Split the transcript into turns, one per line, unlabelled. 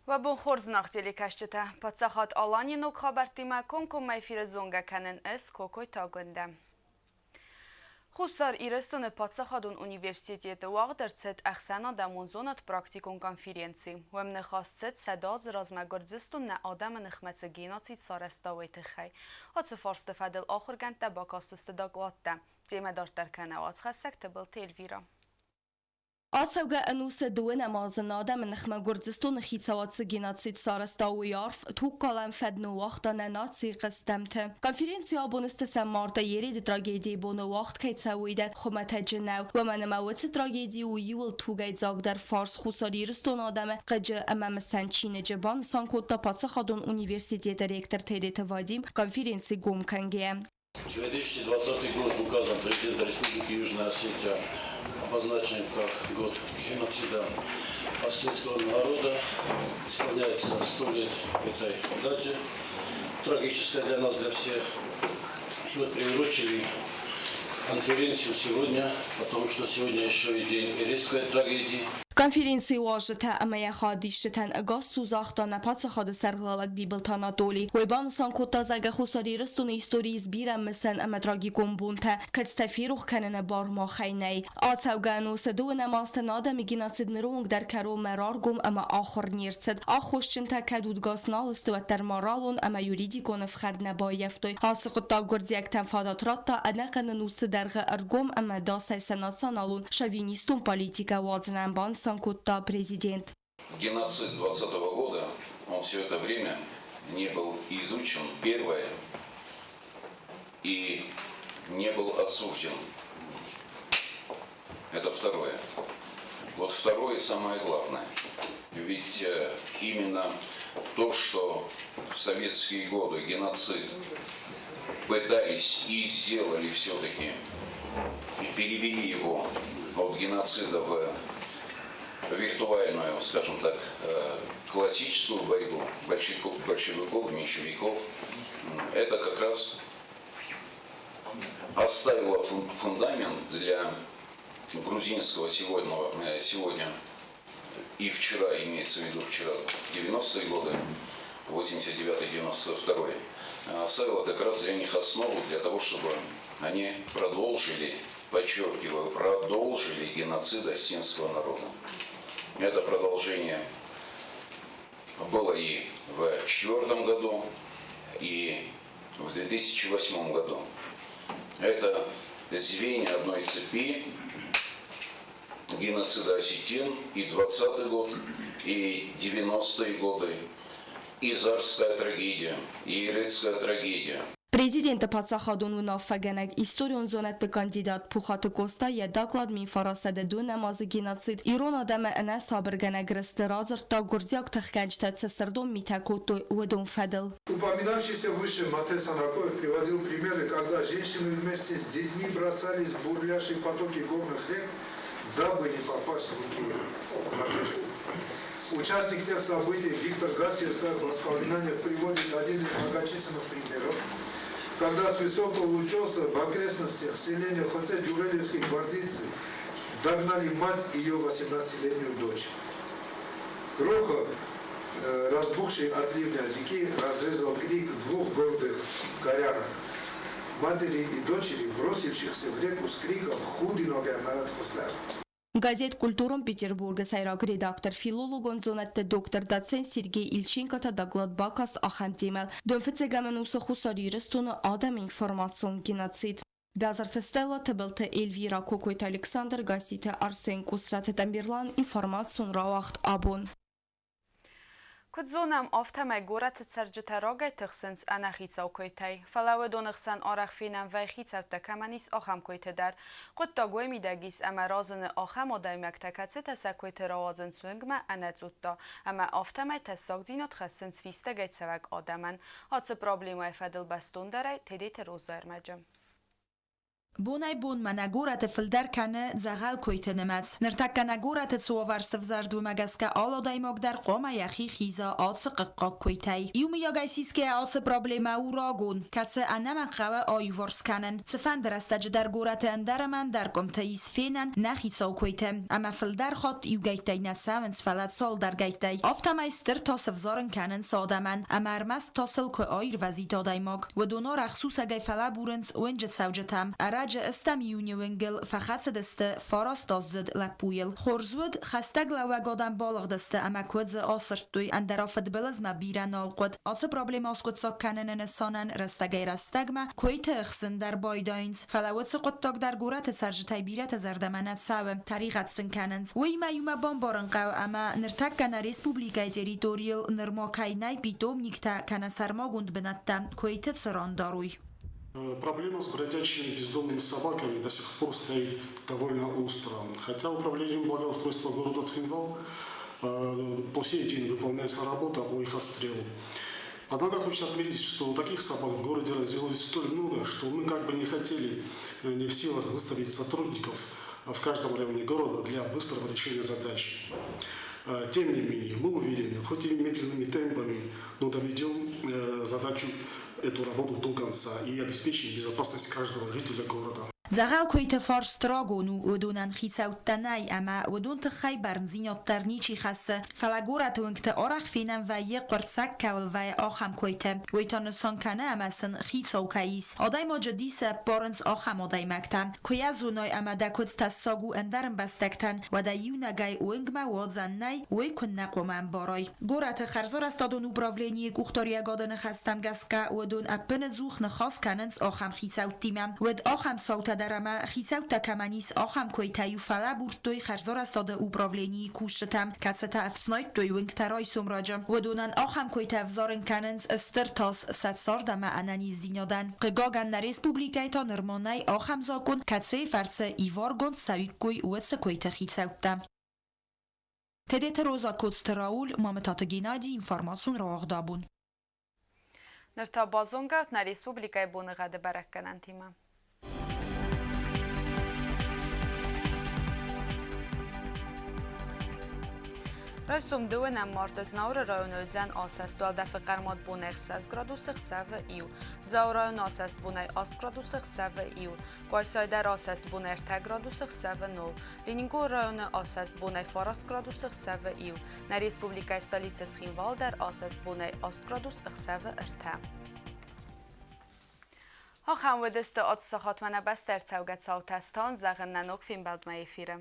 Уӕ бон хорз, зынаргъ телекӕсджытӕ! Паддзахад Аланийы ног хабӕрттимӕ комкоммӕ эфиры зонгӕ кӕнын ӕз Кокойты Агуындӕ. Хуссар Ирыстоны паддзахадон университеты уагъд ӕрцыд ӕхсӕнадӕмон зонад-практикон конференци. Уым ныхас цыд 100 азы размӕ Гуырдзыстон нӕ адӕмы ныхмӕ цы геноцид сарӕзта, уый тыххӕй. Ацы фарсты фӕдыл ахуыргӕндтӕ бакастысты докладтӕ. Темӕ дарддӕр кӕны уацхӕссӕг Тыбылты Эльвира.
Ацӕугӕ ӕнусы дыууынӕм азы нӕ адӕмы ныхмӕ Гуырдзыстоны хицауад цы геноцид сарӕзта, уый арф, тугкалӕн фӕд ныууагъта нӕ нацийы хъӕстӕмты. Конференци абон ӕстӕсӕм марты Ереды трагедийы боны уагъд кӕй цӕуы, уый дӕр хуымӕтӕджы нӕу, уымӕн ӕмӕ уыцы трагеди у иууыл тугӕйдзагдӕр фарс Хуссар Ирыстоны адӕмы хъыджы ӕмӕ мысӕн чиныджы, банысан кодта паддзахадон университеты ректор Тедеты Вадим конференци гом кӕнгӕйӕ.
2020 год указом президента Республики Южная Осетия обозначен как год геноцида осетинского народа. Исполняется 100 лет этой дате, трагической для нас, для всех. И вот приурочили конференцию сегодня, потому что сегодня еще и день Эрестской трагедии.
Конференцийы уазджытӕ ӕмӕ йӕ хайадисджытӕн ӕгас цу загъта нӕ паддзахады сӕргълӕууӕг Бибылты Анатоли. Уый банысан кодта, зӕгъгӕ, Хуссар Ирыстоны историйы ис бирӕ мысӕн ӕмӕ трагикон бонтӕ, кӕцытӕ ферох кӕныны бар махӕй нӕй. Ацӕугӕ ӕнусы дыууынӕм азты нӕ адӕмы геноцид ныры онг дӕр кӕронмӕ раргом ӕмӕ ахуыр не рцыд. Аххосджынтӕ кӕд удгас нал сты, уӕддӕр моралон ӕмӕ юридикон ӕфхӕрд нӕ баййӕфтой. Ацы хъуыддаг гуырдзиӕгтӕн фадат радта ӕнӕхъӕн ӕнусы дӕргъы ӕргом ӕмӕ дасӕй сӕ националон шовинистон политикӕ уадзынӕн, банысан кодта президент.
Геноцид 20 года, он все это время не был изучен, первое, и не был осужден. Это второе. Вот второе самое главное. Ведь именно то, что в советские годы геноцид пытались и сделали все-таки, и перевели его от геноцида в виртуальную, скажем так, классическую борьбу большевиков, меньшевиков, это как раз оставило фундамент для грузинского сегодня и вчера, имеется в виду вчера, 90-е годы, 89-92, оставило как раз для них основу для того, чтобы они продолжили, подчеркиваю, продолжили геноцид осетинского народа. Это продолжение было и в 2004 году, и в 2008 году. Это звенья одной цепи геноцида осетин и 20-й год, и 90-е годы, и Зарская трагедия, и Ирецкая трагедия.
Президенты паддзахадон уынаффӕгӕнӕг, историон зонӕдты кандидат Пухаты Къоста йӕ доклад 1902 азы геноцид ирон адӕмы ӕнӕсабыргӕнӕг рӕзты радзырдта гуырдзиаг тыхгӕнджытӕ цы сырдон митӕ кодтой, уыдон фӕдыл.
Упоминавшийся выше Мате Санакоев приводил примеры, когда женщины вместе с детьми бросались в бурлящие потоки горных рек, дабы не попасть в руки гвардейцев. Участник тех событий Виктор Гассиев в своих воспоминаниях приводит один из многочисленных примеров, когда с высокого утеса в окрестностях селения Хоце джугелевские гвардейцы догнали мать и ее 18-летнюю дочь. Грохот, разбухший от ливня реки, разрезал крик двух гордых корянок, матери и дочери, бросившихся в реку с криком «Худи ноги, Хостер!».
Газет «Культурон Петербург-ы сӕйраг редактор, филологон зонӕдты доктор, доцент Сергей Ильченко та доклад бакаст ахӕм темӕ Донфыццӕгӕм ӕнусы Хуссар Ирыстоны адӕмы информацион геноцид. Бязырты Стелла, Тыбылты Эльвира, Кокойты Александр, Гасситы Арсен, Къусраты Тамерлан, информацион рауагъд абон.
Куыд зонӕм, афтӕмӕй горӕты цӕрджытӕ рагӕй тыхсынц ӕнӕхицау куыйтӕй. Фӕлӕ уыдоны хсӕн арӕх фенӕн вӕййы хицӕуттӕ кӕмӕн ис, ахӕм куыйты дӕр. Хъуыддаг уый мидӕг ис, ӕмӕ разыны ахӕм адӕймӕгтӕ, кӕцытӕ сӕ куыйты рауадзынц уынгмӕ ӕнӕцъутта, ӕмӕ афтӕмӕй тӕссагдзинад хӕссынц фистӕгӕй цӕуӕг адӕмӕн. Ацы проблемӕйы фӕдыл бӕстондӕрӕй Тедеты Роза ӕрмӕджы.
Бонӕй-бонмӕ нӕ горӕты фылдӕр кӕны дзӕгъӕл куыйты нымӕц. Ныртӕккӕ нӕ горӕты цы уавӕр сӕвзӕрд, уымӕ гӕсгӕ алы адӕймаг дӕр хъуамӕ йӕхи хиза ацы хъыхъхъаг куыйтӕй. Иумӕйагӕй сисгӕйӕ ацы проблемӕ у рагон, кӕцы ӕнӕмӕнг хъӕуы аиуварс кӕнын. Цыфӕнды рӕстӕджы дӕр горӕты ӕндӕр ӕмӕ ӕндӕр къуымты ис фенӕн нӕ хицау куыйты. Ӕмӕ фылдӕр хатт иугӕйттӕй нӕ цӕуынц, фӕлӕ цалдӕргӕйттӕй. Афтӕмӕй стыр тас ӕвзарын кӕнынц адӕмӕн, ӕмӕ ӕрмӕст тасыл куы аирвӕзид адӕймаг. Уыдон арӕх сусӕгӕй фӕлӕбурынц уынджы цӕуджытӕм. Ӕрӕджы стӕм июны уынгыл фӕхӕцыдысты фарастаздзыд лӕппуйыл. Хорз уыд, хӕстӕг лӕууӕг адӕм балыгъдысты ӕмӕ куыдзы асырдтой, ӕндӕра фыдбылызмӕ бирӕ нал хъуыд. Ацы проблемӕ аскъуыддзаг кӕныны нысанӕн рӕстӕгӕй-рӕстӕгмӕ куыйты ӕхсын дӕр байдайынц. Фӕлӕ уыцы хъуыддаг дӕр горӕты цӕрджытӕй бирӕты зӕрдӕмӕ нӕ цӕуы, тӕригъӕд сын кӕнынц. Уыимӕ иумӕ бамбарын хъӕуы ӕмӕ ныртӕккӕ нӕ республикӕйы территорийыл нырма кӕй нӕй питомниктӕ кӕнӕ сӕрмагонд бынӕттӕ, куыйты цы ран дарой.
Проблема с бродячими бездомными собаками до сих пор стоит довольно остро. Хотя управлением благоустройства города Цхинвал по сей день выполняется работа по их отстрелу. Однако хочется отметить, что таких собак в городе развелось столь много, что мы как бы не хотели, не в силах выставить сотрудников в каждом районе города для быстрого решения задач. Тем не менее, мы уверены, хоть и медленными темпами, но доведем задачу, эту работу до конца и обеспечим безопасность каждого жителя города.
Дзӕгъӕл куыйты фарст рагон у, уыдонӕн хицӕуттӕ нӕй ӕмӕ уыдон тыххӕй бӕрндзинад дӕр ничи хӕссы. Фӕлӕ горӕты уынгты арӕх фенӕн вӕййы, хъуырццӕг кӕуыл вӕййы, ахӕм куыйтӕ. Уый та нысан кӕны ӕмӕ сын хицау кӕй ис. Адӕймаджы дисы ӕппарынц ахӕм адӕймӕгтӕ. Куы йӕ зоной ӕмӕ дӕ куыдз тӕссаг у ӕндӕр ӕмбӕстӕгтӕн, уӕдӕ иунӕгӕй уынгмӕ уадзӕн нӕй, уый куыннӕ хъуамӕ ӕмбарай. Горӕты хӕрзарӕзтадон управленийы къухдариӕгады ныхӕстӕм гӕсгӕ, уыдон ӕппынӕдзух ныхас кӕнынц ахӕм хицӕуттимӕ. Уӕд ахӕм цаутӕ дӕр ӕмӕ хицӕуттӕ кӕмӕн ис, ахӕм койтӕ-иу фӕлӕбурдтой хӕрзарӕзтады управленийы кусджытӕм, кӕцытӕ ӕфснайдтой уынгтӕ райсом раджы. Уыдонӕн ахӕм койтӕ ӕвзарын кӕнынц стыр тас сӕ цард ӕмӕ ӕнӕниздзинадӕн. Хъыгагӕн, нӕ республикӕйы та нырма нӕй ахӕм закъон, кӕцыйы фӕрцы иваргонд цӕуиккой уыцы койты хицӕуттӕ. Тедеты Роза, Коцты Рауль, Мамытаты Геннадий, информацион рауагъд абон.
Ныр та базонгӕут нӕ республикӕйы боныгъӕды бӕрӕггӕнӕнтимӕ. Райсом дыууынӕм марты Знауыры районы уыдзӕн асӕст уӕлдӕфы хъӕрмуат бонӕй 6 градусы ӕхсӕвы иу. Дзауы районы асӕст бонӕй 8 градусы ӕхсӕвы иу. Къуайсайы дӕр асӕст бонӕй 3 градусы ӕхсӕвы нол. Ленингоры районы асӕст бонӕй 9 градусы ӕхсӕвы иу. Нӕ республикӕйы столицӕ Цхинвал дӕр асӕст бонӕй 8 градус ӕхсӕвы ӕртӕ. Ахӕм уыдысты ацу сахатмӕ нӕ бӕстӕ ӕрцӕугӕ цаутӕ, стан зӕгъын нӕ ног фембӕлдмӕ эфиры.